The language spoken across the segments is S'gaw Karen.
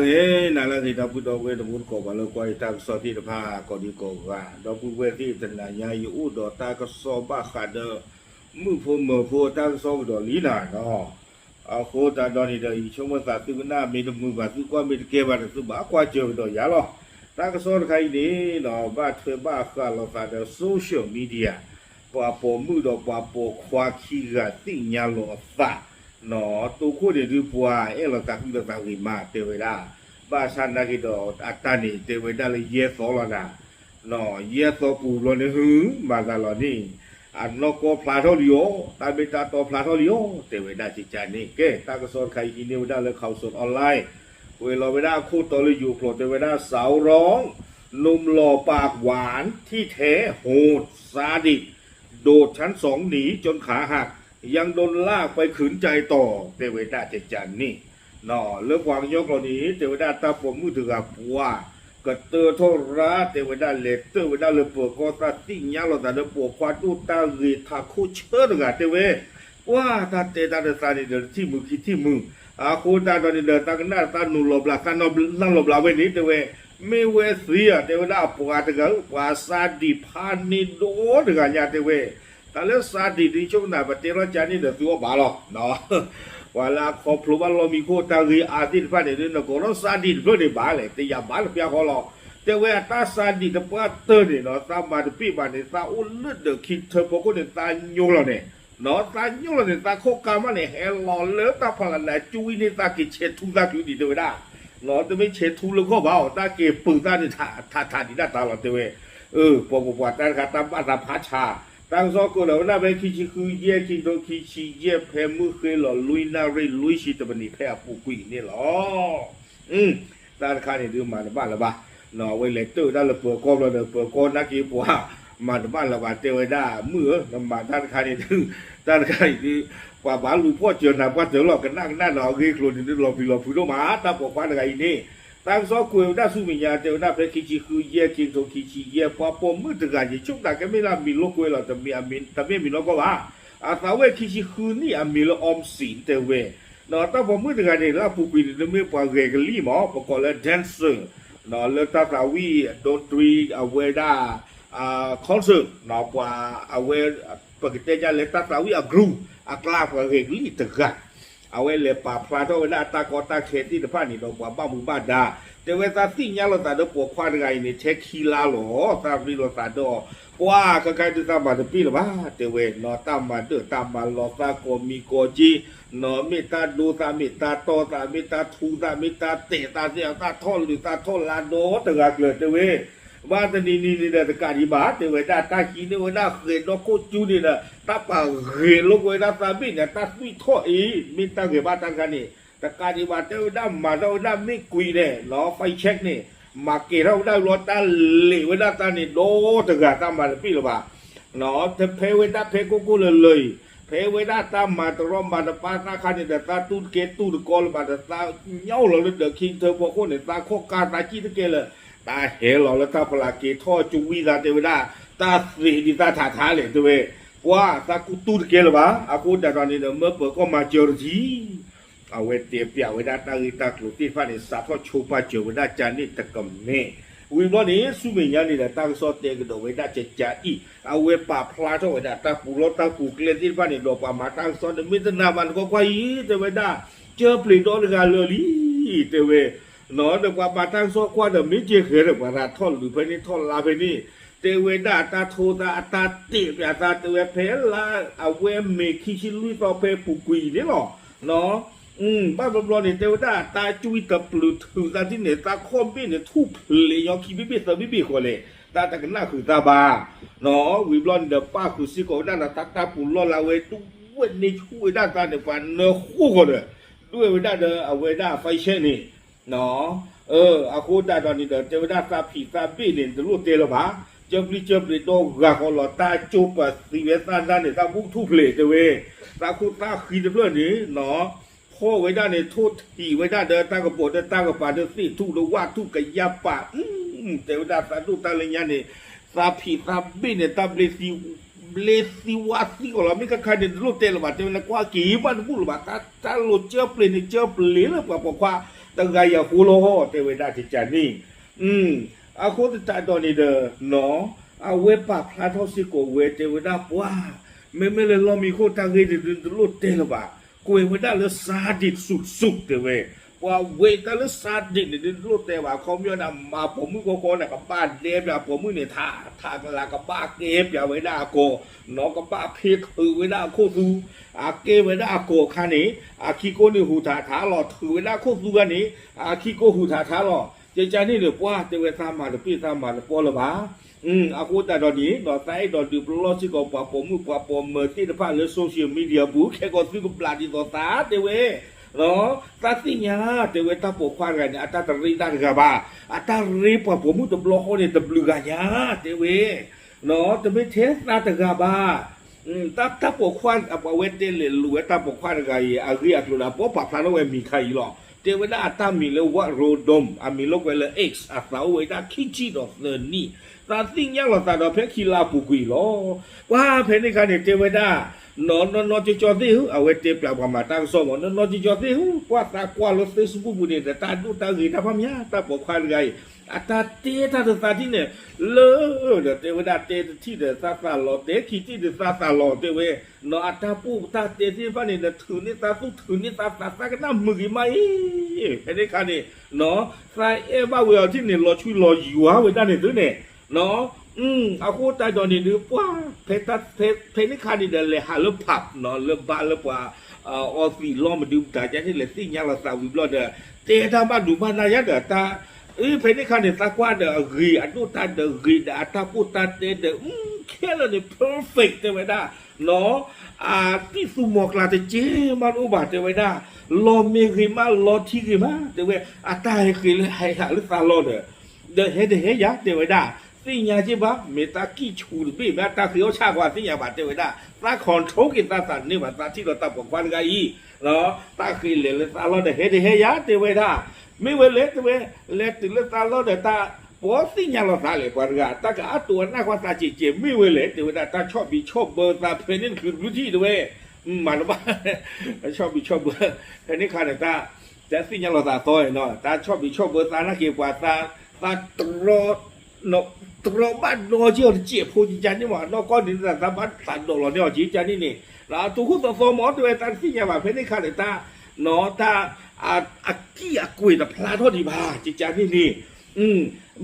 ဟဲနၤလၢအဂ့ၤ ဒီပုၢ်ဒီဝဲၢ်တံၤသကိး ပှၤလၢကွၢ်ယတၢ်ကစီၣ်သ့ၣ်တဖၣ် ကိးဒံကိးဂၤ, ဒီပုၢ်ဝဲၢ်သ့ၣ်တနၤညါ ယအိၣ်ဒီးတၢ်ကစီၣ်ဘၣ်ဃးဒီး မုၣ်ဖိမၢၤဖိတၢ်ကစီၣ်ကဒီးလံနၤဒီး, အဃိသတးဒီးန့ၣ်ဒီး ယဆိကမိၣ်သးသုကနၣ်မ့ၢ်တမုာ်ဘၣ် သုကွၢ်မ့ၢ်တကဲဘၣ်ဒီး သုဘၣ်ကွၢ်စၢၤကဒီးယၤလီၤ. တၢ်ကစီၣ်တခါအံၤန့ၣ်ဒီး ဘၣ်ထွဲဘၣ်ဃးလိာ်သးဒီး social media ပှၤပိာ်မုၣ်ဒီးပှၤပိာ်ခွါခံဂၤသ့ၣ်ညါလိာ်အသး တိခိၣ်န့ၣ်ဒုးပှၤအဲၣ်လိာ်သးဃုလိာ်သးဂ့ၤမး တဲဝဲဒၣ်, ဘၣ်ဆၣ်နာ်က့ဒီး အတၢ်န့ၣ်တဲဝဲဒၣ်လၢယဲၢ်သီလီၤနၤ, ယဲၢ်သီပူၤဘျီန့ၣ်ဟု မၤသးလီၤန့ၣ်, အနီၢ်ကီၢ်ဖျါထီၣ်လံဧိၤ, တၢ်မ့ၢ်တၢ်တီဖျါထီၣ်လံဧိၤ တဲဝဲဒၣ်ကကန့ၣ်, ကဲ တၢ်ကစီၣ်တခါအံၤဟံးန့ၢ်ဝဲဒၣ်လၢ ข่าวสดออนไลน์ ကွဲးလီၤဝဲဒၣ်အခိၣ်တီလၢယိၤကျိာ် တဲဝဲဒၣ် สาวร้อง หนุ่มหล่อปากหวานที่แท้โหดซาดิส โดดชั้นสองหนีจนขาหัก ยังโดนลากไปขืนใจต่อ တဲဝဲဒၣ်ကကန့ၣ်, လၢပှၤကညီကျိာ်န့ၣ် တဲဝဲဒၣ်တၢ်ပိာ်မုၣ်တဂၤပှၤ ကတၢၢ်ထီၣ်ရၣ် တဲဝဲဒၣ်လဲၤတၢၢ်ဝဲဒၣ်လၢပၢၤကီၢ် သးသ့ၣ်ညါလိာ်သးလၢပိာ်ခွါဒိၣ်တၢ်ဂ့ၤထးခိၣ်ဆၢတဂၤ တဲဝဲ, ပှၤတၢ်တဲတၢ်တသးန့ၣ်ဒီး တထံၣ်မုာ်ခံထံၣ်မုာ်, အဃိသတးဒီးန့ၣ်ဒီး သးကနၣ်သးနုာ်လီၤဘျး သးနၢ်လီၤဘျးဝဲန့ၣ် တဲဝဲ, မ့ၢ်ဝဲသ့ဧါ တဲဝဲဒၣ်အပှၤတဂၤဧၢ ပှၤစၢ်ဒံးဖးန့ၢ်ဒီတဂၤညါ တဲဝဲ, တၢ်လၢစၢ်ဒံးဒ်ဆိကမိၣ်သး ပတဲထီၣ်ကန့ၣ်ဒီးသုအီၣ်ဘၣ်လီၤ ပှၤလၢအခီဖျိဘၣ်လီၢ်မံခိၣ်တၢ်ဂ့ၢ်အါသ့ၣ်တဖၣ်န့ၣ် နကိးထီၣ်စၢ်ဒံးတဖျၢၣ်န့ၣ်ဘၣ်လဲၣ် တယာ်ဘၣ်လၢပျၢ်ဃီလီၤ. တဲဝဲအတၢ်စၢ်ဒံးတပှၢ်တၢၢ်န့ၣ်ဒီး သးမၤတဘ့ၣ်ဘၣ်န့ၣ် သးအိၣ်လၢဒီးခံထၢဖီခိၣ်န့ၣ် သးညိလီၤန့ၣ်, သးညိလီၤန့ၣ် သးခိၣ်ကါမးန့ၣ် ဟဲလီၤလၢတၢ်ဖးလၢ်န့ၣ် အကၠူဝံၤန့ၣ် သးက့ၤဆဲးထူသးကလုာ်ဒံး တဲဝဲဒၣ်, တမ့ၢ်ဆဲးထူလၢခီၣ်ဘၣ်အီၤ တၢ်က့ၤပၢၤသးန့ၣ် ထးထးဒံးဒၣ်တၢ်လီၤ တဲဝဲ, ပှၤပိာ်ပှၤတၢ်တခါ တၢ်ဘၣ်သးဖးဆါ, တၢ်ကစီၣ်ကွဲးလီၤဝဲဒၣ်ဖဲခံဆံဃုယဲၢ် ခံကထိခံဆံယဲၢ် ဖဲမုၢ်ဃ့လီၤလွံၢ်နၣ်ရံၣ်လွံၢ်ဆံတမံးနံး ဖဲအပူၤကွံာ်န့ၣ်လီၤ. တၢ်တခါန့ၣ်ဒုးမၤတဘၣ်လၢၤဘၣ်, အဝဲလဲၤတၢၢ်ဝဲဒၣ်လၢပၢၤကီၢ်ဘျီဒီး ပၢၤကီၢ်နာ်က့ပှၤ မၤတဘၣ်လၢၤဘၣ် တဲဝဲဒၣ် မုၣ်ဧၢ နမၤတၢ်တခါန့ၣ်ဒုး တၢ်တခါအံၤဒုး ပှၤဘၣ်လူၤဖီၣ်စၢၤနၤပှၢ်တၢၢ်လီၤ ကနၣ်ကနၣ်ဒီးအဂ့ၢ်အကျိၤန့ၣ်ဒုး လီၤပျံၤလီၤဖုးဒိၣ်မး တၢ်ပိာ်ခွါတဂၤအံၤန့ၣ်, တၢ်ကစီၣ်ကွဲးဝဲဒၣ်ဆူမဲာ်ညါ တဲဝဲဒၣ်ဖဲခံဆံဃုယဲၢ် ခံကထိခံဆံယဲၢ် ပှၤပိာ်မုၣ်တဂၤ ယဆိကမိၣ်သးကမ့ၢ်လၢအမံၤလိာ်ကွဲလီၤ တမ့ၢ်အမံၤနီၢ်ကီၢ်ဘၣ်, အသးဝဲၢ်ခံဆံဃုနံၣ် အမံၤလၢ Omsi တဲဝဲ, ဒီးတၢ်ပိာ်မုၣ်တဂၤန့ၣ် လၢအပူၤကွံာ်န့ၣ် တမ့ၢ်ပှၤဂဲၤကလံၣ်မး ပကိးလၢ dancer လၢတၢ်သးဝံၣ် ဒိတြံ အဝဲဒၣ် concert ပှၤအဝဲ ပကတဲဒ်လဲၣ် တၢ်သးဝံၣ်အ group အကျါ ပှၤဂဲၤကလံၣ်တဂၤ, အဝဲလဲၤပာ်ဖျါထီၣ်ဝဲဒၣ်အတၢ်ကီတၢ်ခဲသ့ၣ်တဖၣ်န့ၣ်ဒီး ပှၤဘၣ်မူဘၣ်ဒါ, တဲဝဲသးသ့ၣ်ညါလိာ်သးဒီးပိာ်ခွါတဂၤအံၤန့ၣ် ထဲခံလါလီၤ သးရ့လိာ်သးဒီး ပှၤခဲခါဒုးသးမၤတပ့ၢ်လၢၤဘၣ် တဲဝဲ, တၢ်မၤဒၢၣ်တၢ်မၤလီၤသးကိးမံၤကိးက့, မ့ၢ်တၢ်ဒိသး မ့ၢ်တၢ်တီၢ်သး မ့ၢ်တၢ်ထူသး မ့ၢ်တၢ်တဲာ်သးသ့ၣ် တၢ်ထီၣ်လုၢ်သးထီၣ်လါဒီတဂၤကျၢၤ တဲဝဲ, ဘၣ်တနံၤနံၤန့ၣ်ဒီး တကးဒံးဘၣ် တဲဝဲဒၣ် တၢ်ဟံးန့ၢ်ဝဲဒၣ်ဃဲၤဒီခိၣ်ကၠူန့ၣ်ဒီး တၢ်ပာ်ဂဲၤလိာ်ကွဲဒၣ်သးဘ့ၣ်န့ၣ် တၢ်သွံၣ်ထီၣ်အံၤ မ့ၢ်တၢ်ဂဲၤဘၣ်တၢ်တခါန့ၣ် တကးဒံးဘၣ် တဲဝဲဒၣ်မၤထီၣ်ဝဲဒၣ်မ့ၢ်ကွံာ်န့ၣ် လီၤ five check န့ၣ် မၤကဲၤထီၣ်ဝဲဒၣ်လီၤ တၢ်လဲၤဝဲဒၣ်တၢ်န့ၣ်ဒီတဂၤ တၢ်မၤတပ့ၢ်လၢၤဘၣ် တဖဲဝဲဒၣ်ဖဲကိၢ်ကိၢ်လၢၤလၢၤအံၤ, ဖဲဝဲဒၣ်တၢ်မၤတရီမၤတပါသးခါန့ၣ်ဒီး သးတူၢ်တကဲတူၢ်တကီလၢၤဘၣ်ဒီး သးညိလီၤလၢဒီးခံထၢဖီခိၣ်န့ၣ် သးခိၣ်ကါသးကံၣ်တကဲလၢၤ, တၢ်ဟဲလီၤလၢတၢ်ဖီလာ်က့ၤထီၣ်ကၠူဝံသး တဲဝဲဒၣ်, တၢ်သ့ၣ်ဒံးသးထးထးလဲၣ် တဲဝဲ, ပှၤသးကူတူၢ်တကဲလၢၤဘၣ်, အဃိဒၣ်ဒီးန့ၣ်ဒီး မၢပၢၤကီၢ်မၤစၢၤတထံၣ် အဝဲတဲပျးဝဲဒၣ်တၢ်ဂ့ၢ်တၢ်ကျိၤသ့ၣ်တဖၣ်န့ၣ် စးထီၣ်ဆိပာ်စၢၤဝဲဒၣ်ကန့ၣ်တကမဲာ်, ဝံၤဘျီန့ၣ် ဆူမဲာ်ညါန့ၣ်ဒီး တၢ်ကစီၣ်တဲကဒီးဝဲဒၣ်ကကအံၤ, အဝဲပာ်ဖျါထီၣ်ဝဲဒၣ်တၢ်ပူၤလီၢ်တၢ်ပူၤကျဲသ့ၣ်တဖၣ်န့ၣ်ဒီး ပှၤမၤတၢ်ကစီၣ်န့ၣ် မ့ၢ်တနာ်ဘၣ်နကွၢ်ကွၢ်အံၤ တဲဝဲဒၣ်, ကၢပျ့ၤဒီတဂၤလၢာ်လံ, တဲဝဲ, ဒီးပှၤမၤတၢ်ကစီၣ်ကွၢ်ဒီး မ့ၢ်ကဲဃဲၤဒီး ပှၤသးထီၣ်လုၢ်ဖဲန့ၣ်ထီၣ်လါဖဲန့ၣ်, တဲဝဲဒၣ်အတၢ်ထိသးအတၢ်တဲာ်ပျးသး တဲဝဲဖဲလါအဝဲမ့ၤခံဆံလွံၢ်သီဖဲပူၤကွံာ်အံၤန့ၣ်လီၤ. ဘၣ်ဘျီဘျီန့ၣ် တဲဝဲဒၣ်တၢ်ကွံတပျုာ်ထုးသးဒ်န့ၣ် သးခီၣ်ဘ့ၣ်န့ၣ် ထူၣ်ဖျဲးညီခံဘ့ၣ်ဘ့ၣ်သၢဘ့ၣ်ဘ့ၣ်ဃီလဲၣ်, တၢ်တကနၣ်ဃုာ်သးဘၣ်. ဝံၤဘျီန့ၣ်ဒီး ပၣ်ဃုာ်စ့ၢ်ကီးဝဲဒၣ်ဒီးတၢ်တၢ်ပူၤလီၢ်လၢအဝဲဒုးဝဲၢ်န့ၢ်ဆူၣ်ဝဲဒၣ်သးန့ၣ် ပှၤနၢဃိၣ်ဃီဒီး ဒွဲၣ်ဝဲဒၣ်ဒီးအဝဲဒၣ် five check န့ၣ် အဃိဒၣ်ဒီးန့ၣ်ဒီး တဲဝဲဒၣ်သးဖံးသးဘ့ၣ်န့ၣ် တလိၣ်တဲလၢၤဘၣ်, ကၢပျံၤကၢပျ့ၤဒီဂၤဃီလီၤ တၢ်ကၠိပသံဝဲသၣ်နၢ်န့ၣ် သးဘူးထူၣ်ဖျဲးတဲဝဲ, သးခိၣ်သးဃံတဖျၢၣ်န့ၣ် ဖီၣ်ဝဲဒၣ်န့ၣ် ထိၣ်ထံးဝဲဒၣ်ဒီးတၢ်ကပိာ်ဒီးတၢ်ကပၤဒီးသ့ၣ်ထူၣ်ဒီးဝၣ်ထူၣ်ကယၢ်ပာ်, တဲဝဲဒၣ်သးဒိၣ်တၢ်လၢညါန့ၣ် သးဖံးသးဘ့ၣ်န့ၣ် တၢ်ဘျ့သံ ဘျ့သံဝါသံကီးလီၤ မ့ၢ်ခါခါန့ၣ် တလိၣ်တဲလၢၤဘၣ် တဲဝဲနကွၢ်က့ၤဘၣ်တဘူၣ်လၢၤဘၣ် တၢ်လိၤကၢပျ့ၤန့ၣ် ကၢပျ့ၤလၢပှၤပိာ်ခွါ တဂၤအံၤအဃိလီၤ တဲဝဲဒၣ်ကကန့ၣ်, အဃိသတးဒီးန့ၣ်ဒီး နီၢ် အဝဲပာ်ဖျါထီၣ်စ့ၢ်ကီးဝဲ တဲဝဲဒၣ်ပှၤ မ့မ့ၢ်လၢလီၢ်မံခိၣ်တၢ်ဂ့ၢ်န့ၣ်ဒုး တလိၣ်တဲလၢၤဘၣ်, ကွဲးဝဲဒၣ်လၢစၤဒံး စူးစူး တဲဝဲ, ပှၤဝဲတၢ်လၢစၤဒံးန့ၣ်ဒုး တလိၣ်တဲဘၣ် ခီပညီန့ၣ် မၤပိာ်မုၣ်ဃီဃီန့ၣ် ကဘၣ်ဒဲပၠးပိာ်မုၣ်န့ၣ် ထးထးကလၤ ကဘၣ်ကဲပၠးဝဲဒၣ်အကိာ်, နီၢ် ကဘၣ်ဖ့ထုးဝဲဒၣ်အခိၣ်သူ, အကဲဝဲဒၣ်အကိာ်အခါန့ၣ် အခံကိးန့ၣ်ဟူးထးထးလီၤ ထုးဝဲဒၣ်အခိၣ်သူခါန့ၣ် အခံကိးဟူးထးထးလီၤ, ကကန့ၣ်ဒီးပှၤ တဲဝဲသးမၤတပ့ၢ်သးမၤတပီၢ်လၢၤဘၣ် အဃိသတးဒီးန့ၣ် နီၢ် သးအဲၣ်ဒိးဒုးပလီၢ်စ့ၢ်ကီး ပှၤပိာ်မုၣ်ပှၤပိာ်မၢၤသ့ၣ်တဖၣ်လၢ social media ပူၤ ခဲကီးသုကဘျးဒ်သိးသး တဲဝဲ, သးသ့ၣ်ညါ တဲဝဲ တၢ်ပိာ်ခွါတဂၤန့ၣ် အတၢ်တရ့တၢ်တဂၤဘၣ်, အတၢ်ရ့ပှၤပိာ်မုၣ်တဘျီဃီန့ၣ် တဘျုးဂၤညါ တဲဝဲ, တမ့ၢ်ထဲသးတဂၤဘၣ် တၢ်ပိာ်ခွါ အဝဲတဲလဲၤလိာ်ဝဲတၢ်ပိာ်ခွါတဂၤအံၤ အဂ့ၢ်အကျိၤဒီး ပှၤပာ်ဖျါထီၣ်ဝဲမံၤခါအံၤလီၤ. တဲဝဲဒၣ်အတၢ်မံၤလၢ What Rodom အမံၤလိာ်ကွဲလၢ X အသးအိၣ်ဝဲဒၣ်ခံဆံဒီးသၢနံၣ်, သးသ့ၣ်ညါလီၤသးဒီးဖဲခံလါအပူၤကွံာ်လီၤ. ပှၤဖဲန့ၣ်ခါန့ၣ် တဲဝဲဒၣ် နီၢ် နီၢ်နီၢ်ကၠီကၠီသ့ၣ်ဧၢ, အဝဲတဲပၠးပှၤမၤတၢ်ကစီၣ်မး နီၢ် နီၢ်ကၠီကၠီသ့ၣ်ဧၢ, ပှၤသးကွၢ်လၢ Facebook ပူၤန့ၣ်ဒီး တၢ်ဒိၣ်တၢ်ဂ့ၤတၢ်ဖးမး တၢ်ပိာ်ခွါတဂၤအံၤ အတၢ်တဲတၢ်တသးထံၣ်န့ၣ် လၢဒီးတဲဝဲဒၣ်တဲတထံၣ်ဒီးသးသးလီၤ, တဲခံထံၣ်ဒီးသးသးလီၤ တဲဝဲ, နီၢ် အတၢ်ပိာ်တၢ်တဲသ့ၣ်တဖၣ်န့ၣ်ဒီး ထုးန့ၢ်သးသူၣ်ထုးန့ၢ်သးသး သးကနၣ်မုာ်ဂ့ၤမးအံၤ, ဖဲန့ၣ်ခါန့ၣ် နီၢ် သးအဲၣ်ဘၣ်ဝဲအီၤထံၣ်န့ၣ် လီၤဆူလီၤယွၤဝဲဒၣ်န့ၣ်သုန့ၣ် နီၢ် အဃိသတးဒီးန့ၣ်ဒုး ပှၤ ဖဲ ဖဲန့ၣ်ခါန့ၣ်ဒီး လဲၤဟးလၢ pub နီၢ် လၢဘါလၢပှၤ အီသံးလီၢ်မဒုးမတၤ ကန့ၣ် လဲၤသ့ၣ်ညါလီၤသးဝံၤဘျီဒီး တဲတၢ်ဘၣ်ဒိဘၣ်နၢ်ယါဒီးတၢ် အ့ ဖဲန့ၣ်ခါန့ၣ် သးကွၢ်ဒီးအဂ့ၤ အဒိၣ်တၢ်ဒီးဂ့ၤဒီး အတၢ်ပိာ်တၢ်တဲဒီး ခဲလၢာ်န့ၣ် perfect တဲဝဲဒၣ် နီၢ် အတံၢ်သူမီၤကျၢ်တကဲမးတအိၣ်ဘၣ် တဲဝဲဒၣ်, လီၤမ့ၢ်ဂ့ၤမး လီၤထံဂ့ၤမး တဲဝဲ, အတၢ်ဟဲဃ့လၢဟဲဟးလၢသးလီၢ်ဒီး ဒီးဟဲတဟဲယၤ တဲဝဲဒၣ်, သ့ၣ်ညါက့ဘၣ် မ့ၢ်တၢ်ကံၣ်ဆူၣ်တဘ့ၣ် မ့ၢ်အတၢ်ဃ့အီၣ်ဆၣ်ကွၢ်သ့ၣ်ညါဘၣ် တဲဝဲဒၣ်, သး control က့ၤသးသးန့ၢ်ဘၣ် သးထံၣ်ဒီးတၢ်ပိာ်ခွါတဂၤအံၤ တၢ်ဃ့လဲၤလၢသးလီၢ်ဒီး ဟဲတဟဲယၤ တဲဝဲဒၣ်, မ့ၢ်ဝဲလဲၣ် တဲဝဲ, လဲၤတုၤလၢသးလီၢ်ဒီးတၢ် ပှၤသ့ၣ်ညါလီၤသးလဲၣ် ပှၤတဂၤ တၢ်ကအါတိာ်အနၢ်ကွၢ်သးကဲးကဲး မ့ၢ်ဝဲလဲၣ် တဲဝဲဒၣ်, တၢ်ဆီၣ်ဘံးဆီၣ်ဘၢသးဖဲန့ၣ်တချုးတဘျုးထံၣ် တဲဝဲ, မၤတဘၣ် ဆီၣ်ဘံးဆီၣ်ဘၢ ဖဲန့ၣ်ခါန့ၣ် တၢ် တၢ်သ့ၣ်ညါလီၤသးသီနီၤ တၢ်ဆီၣ်ဘံးဆီၣ်ဘၢသးနာ်က့ ပှၤသး သးတရီ တရီဘၣ်ဒီက့ၤအီၤတစဲးဖိကကန့ၣ်မး နီၢ်ကီၢ်န့ၣ် သးဘၣ်သးဒိးလီၤန့ၢ်အီၤကကန့ၣ်န့ၣ် တခိၣ်သီသီမး တဲဝဲ တၢ်တသ့ၣ်ညါဘၣ် ဖဲန့ၣ်ခါန့ၣ် တၢ် နီၢ် တၢ် အကံၣ်အကွဲးတဖျါထီၣ်ဒံးဘၣ် ကကန့ၣ်န့ၣ်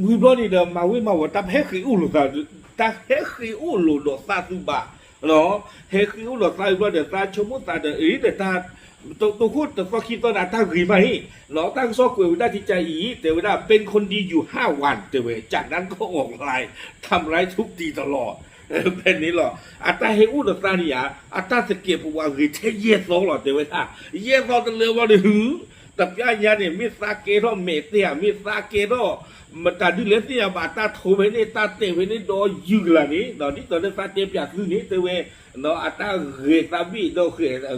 ဝံၤဘျီန့ၣ်ဒီး မၤဝ့ၤမၤဝီၤ တၢ်ဟဲဃ့အိၣ်လိာ်သး တၢ်ဟဲဃ့အိၣ်လိာ်ဒီးသးသူဘၣ် ဟဲဃ့အိၣ်လိာ်သးဝံၤဘျီဒီး သးဆိကမိၣ်သးဒီး အ့ ဒီးတၢ် တခိၣ်တသီခံသီန့ၣ် အတၢ်ဂ့ၤမးအံၤ နီၢ် တၢ်ကစီၣ်ကွဲးဝဲဒၣ်ကကအံၤ တဲဝဲဒၣ် เป็นคนดีอยู่ห้าวัน တဲဝဲ จากนั้นก็ออกไลน์ ทำร้ายทุบตีตลอด ဖဲန့ၣ်လီၤ အတၢ်ဟဲအိၣ်ဒီးသးန့ၣ်ဧါ အတၢ်သကဲးပဝးဂ့ၤထဲယဲၢ်သီလီၤ တဲဝဲဒၣ် ယဲၢ်သီတလၢဘျီဒီး တပျၢ်ညါန့ၣ် မ့ၢ်သးကဲထီၣ်မဲာ်တဲဧါ မ့ၢ်သးကဲထီၣ် မတၤဒုလဲၣ်သ့ၣ်ညါဘၣ် တၢ်ထိဖဲန့ၣ် တၢ်တဲာ်ဖဲန့ၣ် ဒီးယုၢ်ကလာ်န့ၣ် ဒ်သိးလၢသးတဲပၠးသုန့ၣ် တဲဝဲ နီၢ် အတၢ်ဂဲၤသးဘ့ၣ်ဒီးဂဲၤ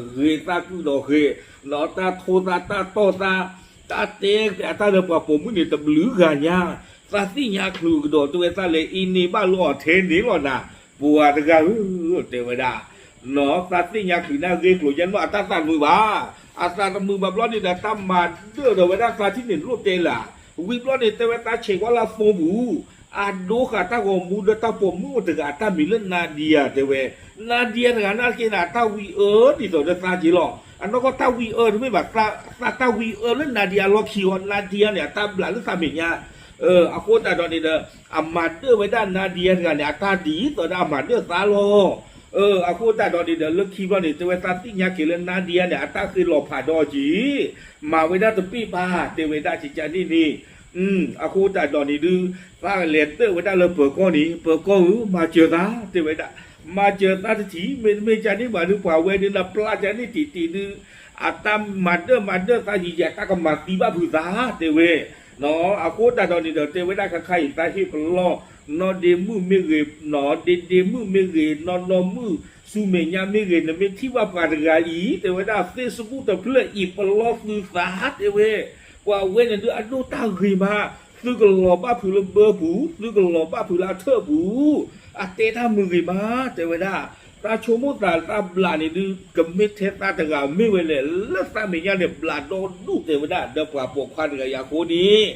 ဂဲၤသးကုၢ်ဒီးဂဲၤ နီၢ် တၢ်ထိသးတၢ်တီၢ်သး တၢ်တဲအတၢ်လၢပှၤပိာ်မုၣ်န့ၣ် တဘျုးဂၤညါ သးသ့ၣ်ညါချုးကဒီး တဲဝဲ သးလဲၤအံၤန့ၢ်ဘၣ်လၢအီၤထဲန့ၣ်လီၤနၤ ပှၤတဂၤဧၢ တဲဝဲဒၣ် နီၢ် သးသ့ၣ်ညါချုးန့ၢ်ဂ့ၢ်ကျိၤယဲၢ်န့ၣ် အတၢ်သးမုာ်ဘၣ် အသးတမုာ်ဘၣ်ဘျီန့ၣ်ဒီး တၢ်မၤဒၢၣ်ဒီးဝဲဒၣ်သးထံၣ်န့ၣ်လိၣ်တဲလၢ ဝံၤဘျီန့ၣ် တဲဝဲ သးဆဲးကွၢ်လၢအ phone ပူၤ အဒိဃာ်တၢ်ဂီၤမူဒီးတၢ်ပိာ်မုၣ်အိၣ်တဂၤ အတၢ်မံၤလၢ Nadia တဲဝဲ Nadia တဂၤနာ်က့န့ၣ် အတၢ်ဝံအၢဒ်သိးဒီးသးက့ၤလီၤ အနီၢ်ကီၢ်တၢ်ဝံအၢတမ့ၢ်ဘၣ် သးတၢ်ဝံအၢလၢ Nadia အလီၢ်ခံဂီၢ် Nadia န့ၣ် အတၢ်ဘျးလၢသးမဲာ်ညါ အဃိသတးဒီးန့ၣ်ဒီး အမၤဒၢၣ်ဝဲဒၣ် Nadia တဂၤန့ၣ် အတၢ်ဒ်သိးဒီးအမၤဒၢၣ်သးလီၤ အဃိသတးဒီးန့ၣ်ဒီး လၢခံဘျီန့ၣ် တဲဝဲ သးသ့ၣ်ညါက့ၤလၢ Nadia န့ၣ် အတၢ်ဃ့လီၤဖးဒီးက့ၤ မၤဝဲဒၣ်တဘ့ၣ်ဘၣ် တဲဝဲဒၣ်ကကန့ၣ်န့ၣ် အဃိသတးဒီးန့ၣ်ဒုး သးလဲၤဒၢၣ်ဝဲဒၣ်လၢပၢၤကီၢ်န့ၣ် ပၢၤကီၢ်ဧၢ မၤစၢၤသး တဲဝဲဒၣ် မၤစၢၤသးတထံၣ် မ့တမ့ၢ်ကန့ၣ်ဘၣ်ဒုး ပှၤဝဲဒုးနပျၢ်ကန့ၣ်တံၢ်တံၢ်ဒုး အတၢ်မၤဒၢၣ်မၤဒၢၣ်သးယံာ်ယံာ် အတၢ်ကမၤသံဘၣ်ဖုးသး တဲဝဲ အဃိသတးဒီးန့ၣ်ဒီး တဲဝဲဒၣ်ခါခါအံၤ သးဟ့ၣ်ပလီၢ် နီၢ်ဒ့မုၣ်မ့ၢ်ဂ့ၤ နီၢ်ဒ့ဒ့မုၣ်မ့ၢ်ဂ့ၤ နီၢ်နီၢ်မုၣ် ဆူမဲာ်ညါမ့ၢ်ဂ့ၤ နမ့ၢ်ထံၣ်ဘၣ်ပှၤတဂၤအံၤ တဲဝဲဒၣ် Facebook တဖျၢၣ်အံၤ ပလီၢ်သုသး တဲဝဲ ပှၤဝဲန့ၣ်ဒုးအဒိၣ်တၢ်ဂ့ၤမး သုကလီၤဘၣ်ဖုးလၢဘၢပူၤ သုကလီၤဘၣ်ဖုးလၢအထၢၣ်ပူၤ အတဲတၢ်မုာ်ဂ့ၤမး တဲဝဲဒၣ် သးဆိကမိၣ်သး သးဘျးန့ၣ်ဒုး ကမ့ၢ်ထဲသးတဂၤမ့ၢ်ဝဲလဲၣ်, လၢသးမဲာ်ညါန့ၣ် ဘျးဒီဒူၣ်တဲဝဲဒၣ် ဒီးပှၤပိာ်ခွါတဂၤအံၤအဃိန့ၣ်,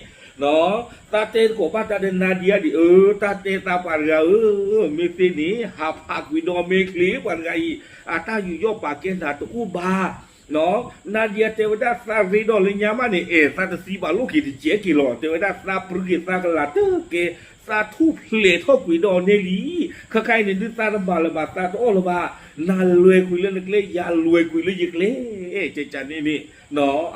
သးတဲသကိးဘၣ်တၢ်ဒီးနါဒံယါဒံးဧၢ, တၢ်တဲသးပှၤတဂၤဧၢ, မ့ၢ်သ့န့ၣ် ဟးဖးကွံာ်ဒီးမ့ၢ်ချ့ပှၤတဂၤအံၤ, အတၢ်ယူးယီၣ်ပာ်ကဲနၤတအိၣ်ဘၣ် နါဒံယါတဲဝဲဒၣ် သးရ့ဒီးလၢညါမးန့ၣ် အဲၣ်သးတသံဘၣ်လိၣ်က့ၤတကဲက့ၤလီၤ, တဲဝဲဒၣ် သးပြံက့ၤသးကလၤတကဲ, သးထူၣ်ဖျဲးထီၣ်ကွံာ်ဒီးန့ၢ်လံ, ခဲခါအံၤန့ၣ်ဒုး သးတမၤလၢၤဘၣ်သးတအီၣ်လၢၤဘၣ်, နၤလဲၤကွံာ်လၢနကျဲ ယၤလဲၤကွံာ်လၢယကျဲ, ကကန့ၣ်န့ၣ်,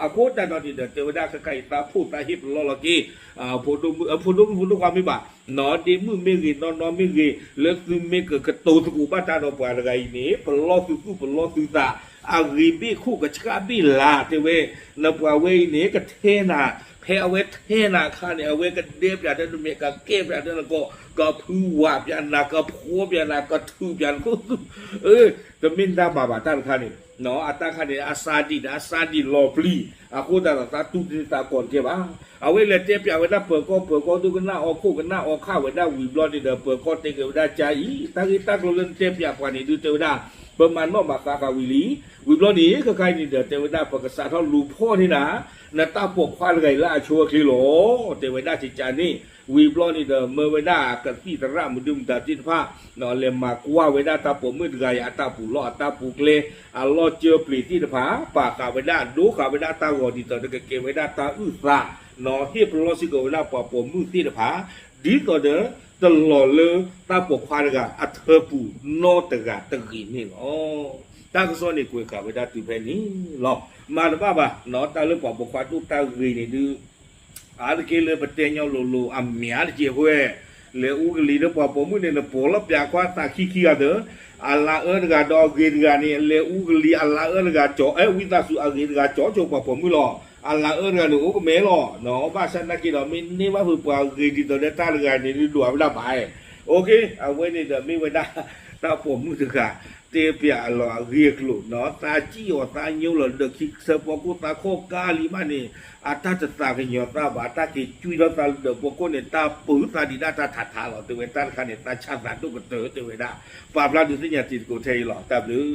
အဃိတၢ်ဒီးန့ၣ်ဒီး တဲဝဲဒၣ် ခဲခါအံၤသးဖိသးဟ့ၣ်ပလီၢ်လီၤက့ၤ ဖိဒိၣ်မုၣ်ဖိဒိၣ်ခွါမ့ၢ်ဘၣ်, ဒ့မုၣ်မ့ၢ်ဂ့ၤ နီၢ်နီၢ်မ့ၢ်ဂ့ၤ လၢသုမ့ၢ်ကကတိၤသကိးဘၣ်တၢ်ဒီးပှၤတဂၤအံၤန့ၣ် ပလီၢ်သုသူၣ်ပလီၢ်သုသး, အဂ့ၤဘ့ၣ်ခိၣ်ကဆှၣ်ဘ့ၣ်လၤ တဲဝဲ, နပှၤဝဲအံၤန့ၣ် ကထဲနၤ, ဖဲအဝဲထဲနၤအခါန့ၣ် အဝဲကဒဲပၠးတၢ်နမဲာ် ကကဲပၠးတၢ်နကိာ် ကဖုဝးပၠးနၤ ကဖှီပၠးနၤ ကထုးပၠးနခိၣ်သူ, တမ့ၢ်တၢ်မၤဘၣ်တၢ်တခါန့ၣ်, အတၢ်ခါန့ၣ် အစါဒံးန့ၣ် အစါဒံးလီၤပျံၤ, အဃိသတးဒီး သးတူၢ်တ့ၢ်သးကီးတကဲဘၣ်. အဝဲလဲၤတဲပၠးဝဲဒၣ်ပၢၤကီၢ် ပၢၤကီၢ်ဒိၣ်ကနၣ်အီခိၣ်ကနၣ်အီခၣ်ဝဲဒၣ်ဝံၤဘျီန့ၣ်ဒီး ပၢၤကီၢ်တဲက့ၤဝဲဒၣ် ကါအံၤ တၢ်ဂ့ၢ်တၢ်ကျိၤလၢနတဲပၠးပှၤန့ၣ်ဒုး တဲဝဲဒၣ် ပမၤနီၣ်မၤဃါဃာ်ဝံၤလံ. ဝံၤဘျီန့ၣ် ခဲခါအံၤန့ၣ်ဒီး တဲဝဲဒၣ် ပကစးထီၣ်လူၤဖီၣ်န့ၢ်နၤ နတၢ်ပိာ်ခွါတဂၤအံၤလၢအဆိအချ့လီၤ တဲဝဲဒၣ် ကကန့ၣ်. ဝံၤဘျီန့ၣ်ဒီး မၢဝဲဒၣ်ကသံၣ်သရၣ်မနုၤမတၤသ့ၣ်တဖၣ် လဲၤမၤကွၢ်ဝဲဒၣ်တၢ်ပိာ်မုၣ်တဂၤအံၤ အတၢ်ပူၤလီၢ် အတၢ်ပူၤကျဲ အလီၢ်ကၢပျ့ၤသ့ၣ်တဖၣ် ပာ်ဃာ်ဝဲဒၣ် ဒိဃာ်ဝဲဒၣ်တၢ်ဂီၤဒ်သိးဒီး ကကဲဝဲဒၣ်တၢ်အုၣ်သး ဟ့ၣ်ပလီၢ်စ့ၢ်ကီးဝဲဒၣ်ပှၤပိာ်မုၣ်သ့ၣ်တဖၣ် ဒ်သိးဒီး တလီၤလၢတၢ်ပိာ်ခွါတဂၤအထၢပူၤနီတဂၤတဂ့ၤန့ၣ်လီၤ. တၢ်ကစီၣ်န့ၣ်ကွဲးဃာ်ဝဲဒၣ်တုၤဖဲန့ၣ်လီၤ. မၤတဘၣ်ဘၣ် တၢ်လၢပှၤပိာ်ခွါဒိၣ်တၢ်ဂ့ၤန့ၣ်ဒုး အါတက့ၢ်လၢပတဲညီလိၤလိၤအမ့ၢ်အါတက့ၢ်အဃိ လဲၤအူကလံၤလၢပှၤပိာ်မုၣ်န့ၣ် နပိာ်လီၤပၠးခွါသးခံခံဂၤသၢ အလၤအၢတဂၤဒီးအဂ့ၤတဂၤန့ၣ် လဲၤအူကလံၤအလၤအၢတဂၤကၠီ အဲ ဝံသးစူၤ အဂ့ၤတဂၤကၠီဆိပှၤပိာ်မုၣ်လီၤ. အလၤအၢတဂၤန့ၣ်အိၣ်ကမဲလီၤ. ဘၣ်ဆၣ်နာ်က့ဒီး မ့ၢ်န့ၢ်ဘၣ်ဖုးပှၤဂ့ၤဒ်သိးဒီးတၢ်တဂၤန့ၣ် ဒုးဒွးဝဲဒၣ်ဘၣ်အဲ အဝဲန့ၣ်ဒီးမ့ၢ်ဝဲဒၣ် တၢ်ပိာ်မုၣ်တဂၤ တဲပၠးအလီၢ်အဂ့ၢ်အကျိၤ သးစံၣ်အီၤသးညိလီၤ ဒီးခံဆၢဖီခိၣ်သးခီၣ်ကါလံမးန့ၣ် အတၢ်တသးကညီၤသးဘၣ် တၢ်က့ၤကွံထီၣ်သးလၢဒၢးဖီခိၣ်န့ၣ် တၢ်ပုၢ်သးဒံးဒၣ်တၢ်ထးထးလီၤ တဲဝဲတၢ်တခါန့ၣ် သးဆၣ်သးဒိၣ်ကတၢၢ်တဲဝဲဒၣ် ပာ်ဖျါဒုးသ့ၣ်ညါတံၤသကိးထဲအံၤလီၤ တၢ်ဘျုး